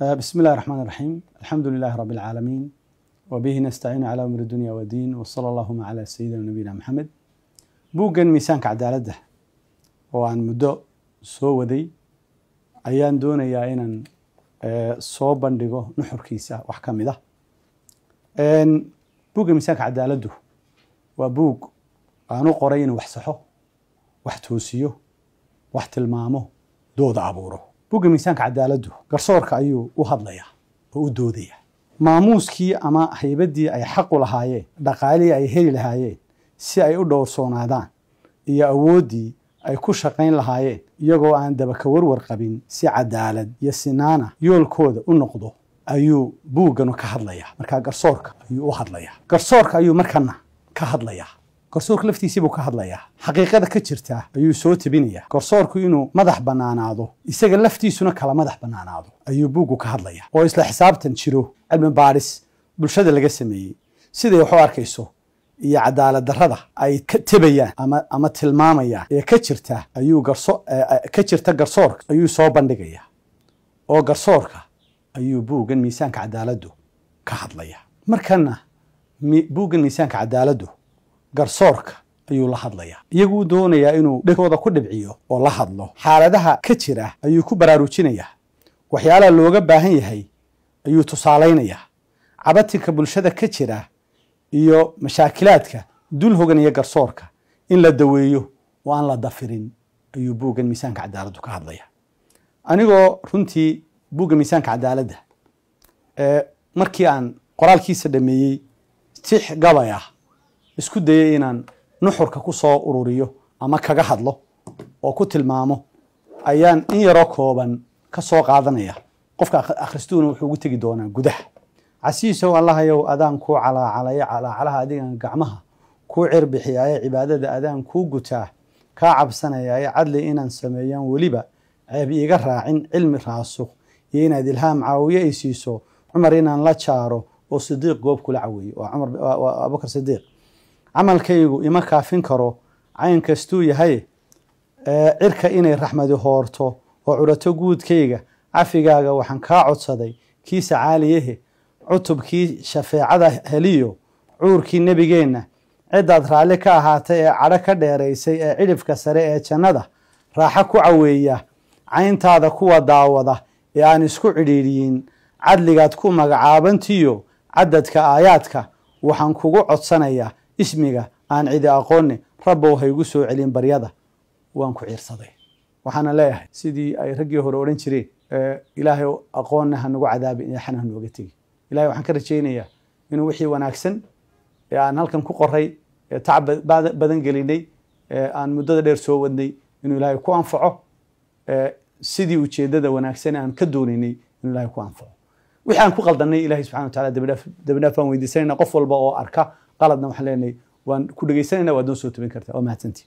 بسم الله الرحمن الرحيم، الحمد لله رب العالمين، وبه نستعين على أمور الدنيا والدين، وصلى اللهم على سيدنا ونبينا محمد. Buuggan Miisaanka Cadaaladda oo aan muddo soo waday ayaan doonayaa inaan soo bandhigo nuxurkiisa wax ka mid ah. Buugga Miisaanka Cadaaladdu waa buug aan u qoray inuu wax saxo, wax toosiyo, wax tilmaamo, dooda abuuro. Buugga Miisaanka Cadaaladdu garsoorka ayuu u hadlayaa oo u doodaya. Maamuuskii ama haybaddii ay xaqu lahaayeen, dhaqaalihii ay heli lahaayeen si ay u dhowrsoonaadaan, iyo awooddii ay ku shaqayn lahaayeen iyagoo aan dabaka warwar qabin, si cadaalad iyo sinaana yoolkooda u noqdo, ayuu buugganu ka hadlayaa. Markaa garsoorka ayuu u hadlayaa, garsoorka ayuu markana ka hadlayaa, garsoorka laftiisii buu ka hadlayaa, xaqiiqada ka jirta ayuu soo tebinayaa. Garsoorku inuu madax bannaanaado, isaga laftiisuna kala madax bannaanaado ayuu buuggu ka hadlayaa, oo isla xisaabtan jiro, cilmi baadhis bulshada laga sameeyey siday wax u arkayso iyo cadaalad darrada ay ka tebayaan ama tilmaamayaan ee ka jirta ayuu garso ka jirta garsoorka ayuu soo bandhigayaa, oo garsoorka ayuu buuggan Miisaanka Cadaaladdu ka hadlaya. Markana buuggan Miisaanka Cadaaladdu garsoorka ayuu la hadlayaa, iyaguu doonayaa inuu dhegooda ku dhibciyo oo la hadlo. Xaaladaha ka jira ayuu ku baraarujinayaa, waxyaalaha looga baahan yahay ayuu tusaalaynayaa, cabatinka bulshada ka jira iyo mashaakilaadka dul hoganaya garsoorka in la daweeyo oo aan la dafirin ayuu buuggan Miisaanka Cadaaladdu ka hadlaya. Anigoo runtii buugga Miisaanka Cadaaladda markii aan qoraalkiisa dhameeyey tix gabay ah isku dayay inaan nuxurka ku soo ururiyo ama kaga hadlo oo ku tilmaamo, ayaan in yaroo kooban ka soo qaadanaya. Qofka akhristuuna wuxuu ugu tegi doonaa gudaha. Casiisow Allahayow, adaan kuu calaacalaya, calaacalaha adigan gacmaha kuu cirbixiyaaye, cibaadada adaan kuu gutaa, kaa cabsanayaaye, cadli inaan sameeyaan weliba ceeb iiga raacin, cilmi raasukh iyo inaad ilhaam caawiye ay siiso, Cumar inaan la jaaro oo Sidiiq goob kula caweeyo. Waa Cumar, waa Abubakar Sidiiq. Camalkaygu ima kaafin karo cayn kastuu yahay, cirka inay raxmadi hoorto oo curato guudkayga, cafigaaga waxaan kaa codsaday kiisa caaliyahe, cutubkii shafeecada heliyo cuurkii nebigeenna, ciddaad raalli ka ahaatay ee cadho ka dheeraysay ee cidhifka sare ee jannada raaxo ku caweeya, cayntaada kuwa daawada ee aan isku cidhiidhiyin, cadligaad ku magacaabantiyo cadadka aayaadka, waxaan kugu codsanayaa ismiga aan cidi aqoonni, Rabbow haygu soo celin baryada waan ku ciirsaday. Waxaana leeyahay sidii ay raggii hore odhan jireen: Ilaahay aqoonna ha nagu cadaabin, eexana ha nooga tegi. Ilahay waxaan ka rajaynayaa inuu wixii wanaagsan ee aan halkan ku qoray, ee tacab badan gelinay, ee aan muddada dheer soo wadnay, inuu Ilaahay ku anfaco sidii ujeeddada wanaagsan aan ka doonaynay, inuu Ilahay ku anfaco. Wixii aan ku qaldanay Ilahay subxana wa tacala dambidhaaf dambidhaaf baan weydiisanayna. Qof walba oo arka qaladna waxaan leenahay waan ku dhegeysanayna, waad noo soo tebin kartaa. Waa mahadsantii.